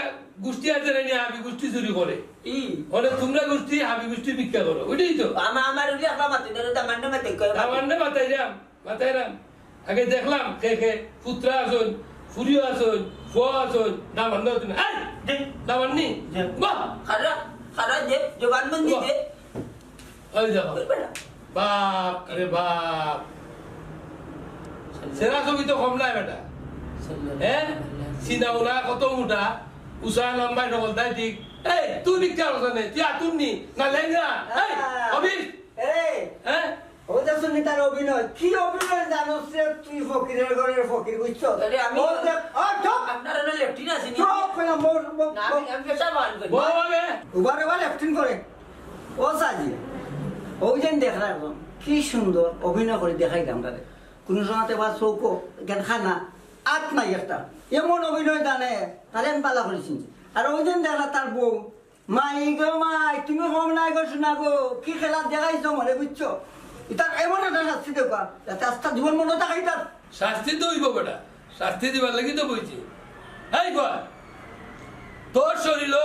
গুষ্টি আছে না, হাবি গুষ্টি চুরি করে। ই। মানে তুমরা গুষ্টি, হাবি গুষ্টি ভিক্ষা করো, ওইটাই তো। আমা-, আমার ওই একলা মাতে না, তা মান্না মাতে কয়। তা মান্না মাতাইরাম। মাতাইরাম। আগে দেখলাম কে কে, পুত্রা আছইন, ফুরিও আছইন, ফুয়া আছইন, না মান্না তুমি। এই! জি। না মান্নি? জি। বাহ! খারা, খারা যে, জবানবন্দি বাহ। যে। ওই দেখো। ওই বেটা। বাপ রে বাপ। সেরা ছবি তো কম নাই বেটা। হ্যাঁ? সিনা উনা কত মোটা, উষা লম্বাই ডবল তাই ঠিক। এই, তুই ভিক্ষা করছ নে, তুই আতুর নি, না লেংড়া? এই, আহ। অবিশ। এই। হ্যাঁ? ও যে শুনি তার অভিনয়, কি অভিনয় জানোস রে তুই ফকিরের ঘরের ফকির, বুঝছো? আরে আমি ও যে, ও চুপ! আপনার ওখানে লেট্রিন আছে নি? চুপ, কইলাম, মোর, মোর, না, আমি, মোর। আমি পেশাব বার করি। বল আগে। উবার উবার লেট্রিন করে। ও সাজি, ওই যে দেখরা এখন, কি সুন্দর অভিনয় করে দেখাইলাম তারে। কোনো সময়তে বা চৌকো, কেন খানা, আত নাই একটা। এমন অভিনয় জানে, তারে আমি পালা করেছি। আর ওই দিন দেখরা তার বউ, মাই গো মাই, তুমি কম নাই গো, শোনা গো, কি খেলা দেখাইছো মরে, বুঝছো? ইতার এমন একটা শাস্তি দেবা, যাতে আস্তা জীবন মনে থাকাই তার। শাস্তি তো অইব বেটা, শাস্তি দিবার লাগি তো বইছি। এই কর, তোর শরীরও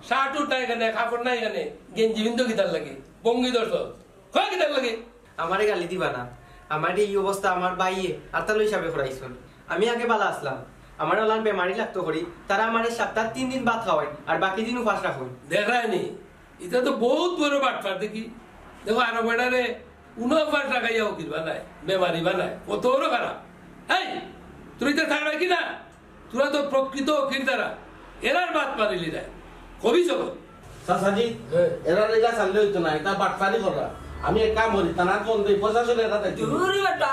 শার্ট উঠা এখানে, কাপড় নাই এখানে, গেঞ্জি বিন্দু কিতার লাগে, বঙ্গি দর্শক, কয় কিতার লাগে? আমারে গালি দিবা না, আমার এই অবস্থা আমার ভাইয়ে আতালো হিসাবে করাইছইন। আমি আগে বালা আসলাম, আমার ওলান বেমারি লাগতো করি, তারা আমারে সপ্তাহ তিন দিন ভাত খাওয়াইন আর বাকি দিন উপাস রাখইন। দেখরায়নি, ইটা তো বহুত বড় বাটপার দেখি। দেখো, আরো বেটারে উনো উপাস রাখাইয়া উকিল বানায়, বেমারি বানায়, কত বড় খারাপ। এই, তুই তো থাকবে কি না? তোরা তো প্রকৃত ফকির তারা, এরার বাত মারিলি নাই। কবি জগৎ। চাচাজি, হ্যাঁ। এরা লেগা চাললে হইতো না, এটা বাটপারি করা। আমি এক কাম করি, থানাত ফোন দেই, প্রশাসন এরা দেখি। দূর বেটা,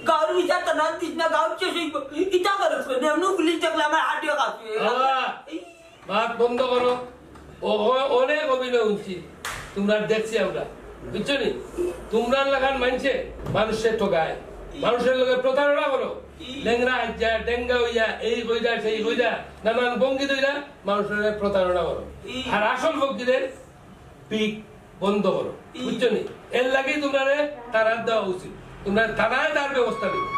গাঁওর বিচার থানাত দিস না, গাঁও শেষ হইব। ইটা করছ কেনে? এমনি পুলিশ দেখলে আমার হার্টে কাঁপে। বাবা, এই বাত বন্ধ করো। ও, ও, অনেক অভিনয় হুনছি, তোমরা দেখছি আমরা, বুঝছো নি? তোমরার লাখান মানষে মানুষরে ঠগায়, মানুষর লগে প্রতারণা করো। লেংড়া হাইজা, ডেঙ্গা হইয়া, এই কইরা, সেই কইরা, নানান ভঙ্গি ধইরা মানুষরে প্রতারণা করো। আর আসল ফকিরের পিক বন্ধ করো, বুঝছো নি? এর লাগি তোমরারে তারার দেওয়া উচিত। তোমরা তারায় তার ব্যবস্থা নিবে।